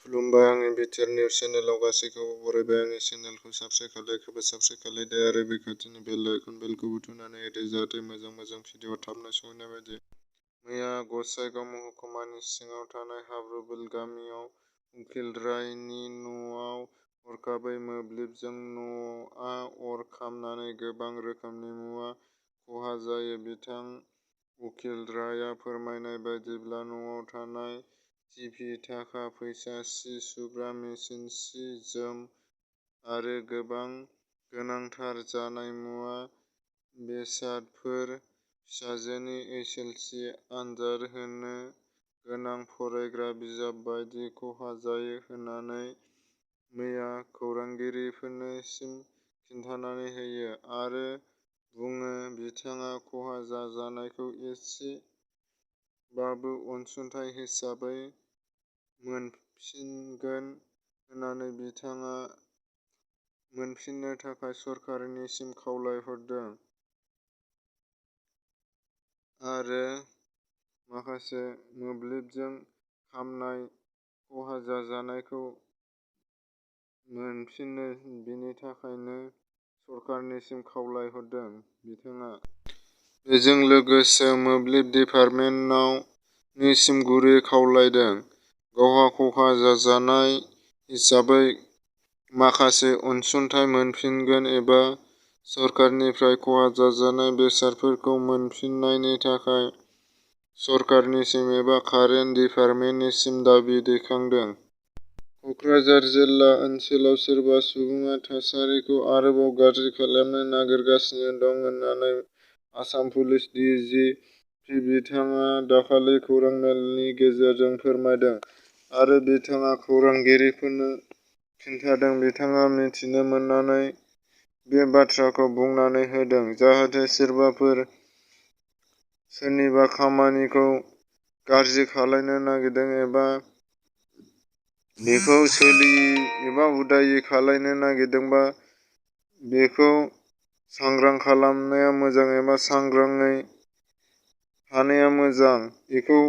खुलुमबाय आंनि BTR news चेनेलाव गासैखौबो बरायबाय। आंनि चेनेलखौ साबस्क्राइब खालायखौबो साबस्क्राइब खालायदो आरो बे खाथिनि बेल आइकन बेलखौबो थुनानै होदो जाहाथे मोजां भिडिअ थाबनो सहैनाय बायदि। मैया गसाइगाव महकुमानि सिङाव थानाय हाब्रुबिल गामियाव उखिल रायनि न'आव हरखाबै मोब्लिबजों न'आ अर खामनानै गोबां रोखोमनि मुवा खहा जायो। बिथां उखिल रायआ फोरमायनाय बायदिब्ला न'आव थानाय टिभि, थाखा फैसा, सि सुग्रा मेसिन, सि जोम आरो गोबां गोनांथार जानाय मुवा बेसादफोर, फिसाजोनि एसएसएलसि आनजाद होनो गोनां फरायग्रा बिजाब बायदि खहा जायो होननानै मैया खौरांगिरिफोरनिसिम खिन्थानानै होयो आरो बुङो बिथाङा खहा जानायखौ एसेबाबो अनसुंथाइ हिसाबै मोनफिनगोन होननानै बिथाङा मोनफिननो थाखाय सरकारनिसिम खावलायहरदों आरो माखासे मोब्लिबजों खामनाय खहा जानायखौ मोनफिनो बिनि थाखायनो सरकारनिसिम खावलायहरदों बिथाङा। बेजों लोगोसे मोब्लिब दिपार्टमेन्टआव निसिम गुरैयै खावलायदों गावहा खहा जानाय हिसाबै माखासे अनसुंथाइ मोनफिनगोन एबा सरकारनिफ्राय खहा जानाय बेसादफोरखौ मोनफिननायनि थाखाय सरकारनिसिम एबा कारेन्ट दिपार्टमेन्टनिसिम दाबि दैखांदों। कक्राझार जिल्ला ओनसोलाव सोरबा सुबुङा थासारिखौ आरोबाव गाज्रि खालामनो नागिरगासिनो दं होननानै आसाम पुलिस डि जि पि बिथाङा दाखालि खौरां मेलनि गेजेरजों फोरमायदों आरो बिथाङा खौरांगिरिफोरनो खिन्थादों। बिथाङा मिथिनो मोननानै बे बाथ्राखौ बुंनानै होदों जाहाथे सोरबाफोर सोरनिबा खामानिखौ गाज्रि खालामनो नागिरदों एबा बेखौ उदायै खालामनो नागिरदोंबा बेखौ सांग्रां खालामनाया मोजां एबा सांग्राङै थानाया मोजां। बेखौ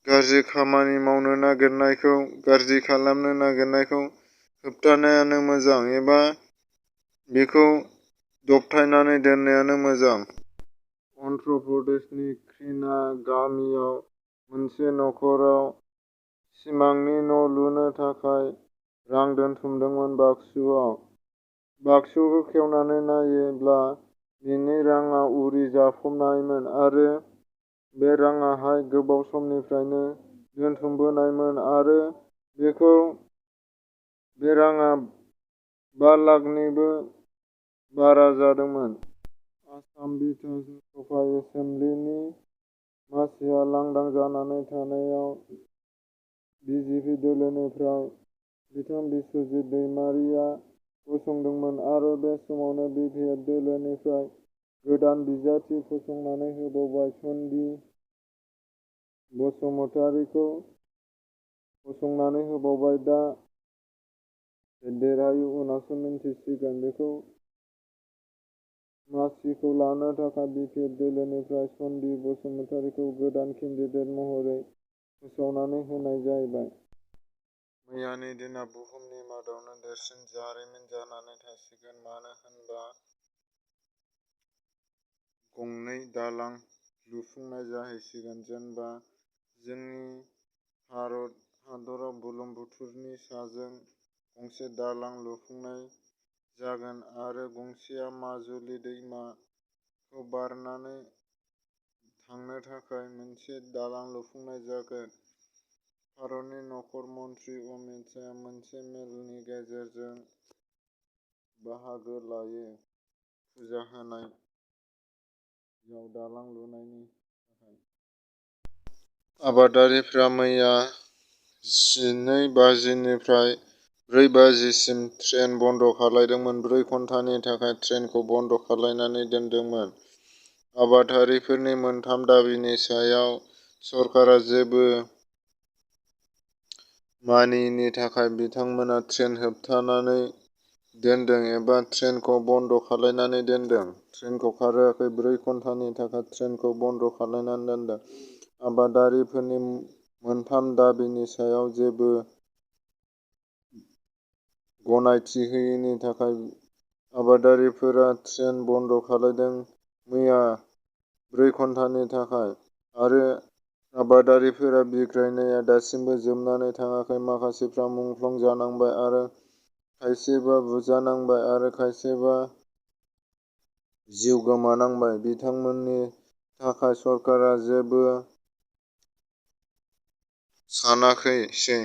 गाज्रि खामानि मावनो नागिरनायखौ, गाज्रि खालामनो नागिरनायखौ होबथानायानो मोजां एबा बेखौ दबथायनानै दोननायानो मोजां। अन्ध्र प्रदेशनि कृष्णा गामियाव मोनसे नखराव सिमांनि न' लुनो थाखाय रां दोनथुमदोंमोन। बाक्सुखौ खेवनानै नायोब्ला बेनि राङा उरि जाफबनायमोन आरो बे राङाहाय गोबाव समनिफ्रायनो दोनथुमबोनायमोन आरो बे राङा 5 लाखनिबो बारा जादोंमोन। आसाम बिधान सभा एसेमब्लिनि मासिआ लांदां जानानै थानायाव बिजेपि दोलोनिफ्राय बिथां बिस्वजित दैमारिआ गसंदोंमोन आरो बे समावनो बिपिएफ दोलोनिफ्राय गोदान बिजाथि फसंनानै होबावबाय सन्दि बसुमतारीखौ फसंनानै होबावबाय। दा देरहायो उनावसो मिन्थिसिगोन। बेखौ मासिखौ लानो थाखाय बिपिएफ दोलोनिफ्राय सन्दि बसुमतारीखौ गोदान केन्डिडेट महरै फोसावनानै होनाय जाबाय। मैयानि दिना बुहुमनि मादावनो देरसिन जारिमिन जानानै थासिगोन। मानो होनबा गंनै दालां लुफुंनाय जाहैसिगोन। जेनेबा जोंनि भारत हादराव बुरलुंबुथुरनि साजों गंसे दालां लुफुंनाय जागोन आरो गंसेया माजुलि दैमाखौ बारनानै थांनो थाखाय मोनसे दालां लुफुंनाय जागोन। भारतनि नखर मन्त्रि अमित शाहआ मोनसे मेलनि गेजेरजों बाहागो लायो। फुजा होनायाव दालां लुनायनि थाखाय। आबादारिफ्रा मैया 12 बाजिनिफ्राय 4 बाजिसिम ट्रेन बन्द खालामदोंमोन। 4 घन्टानि थाखाय ट्रेनखौ बन्द खालामनानै दोनदोंमोन। आबादारिफोरनि मोनथाम दाबिनि सायाव सरकारा जेबो मानियैनि थाखाय बिथांमोना ट्रेन होबथानानै दोनदों एबा ट्रेनखौ बन्द खालामनानै दोनदों। ट्रेनखौ खारहोआखै। 4 घन्टानि थाखाय ट्रेनखौ बन्द खालामनानै दोनदों। आबादारिफोरनि मोनथाम दाबिनि सायाव जेबो गनायथि होयैनि थाखाय आबादारिफोरा ट्रेन बन्द खालामदों मैया 4 घन्टानि थाखाय, आरो आबादारिफोरा बिग्रायनाया दासिमबो जोबनानै थाङाखै। माखासेफ्रा मुंख्लं जानांबाय आरो खायसेबा बुजानांबाय आरो खायसेबा जिउ गोमानांबाय। बिथांमोननि थाखाय सरकारा जेबो सानाखैसै।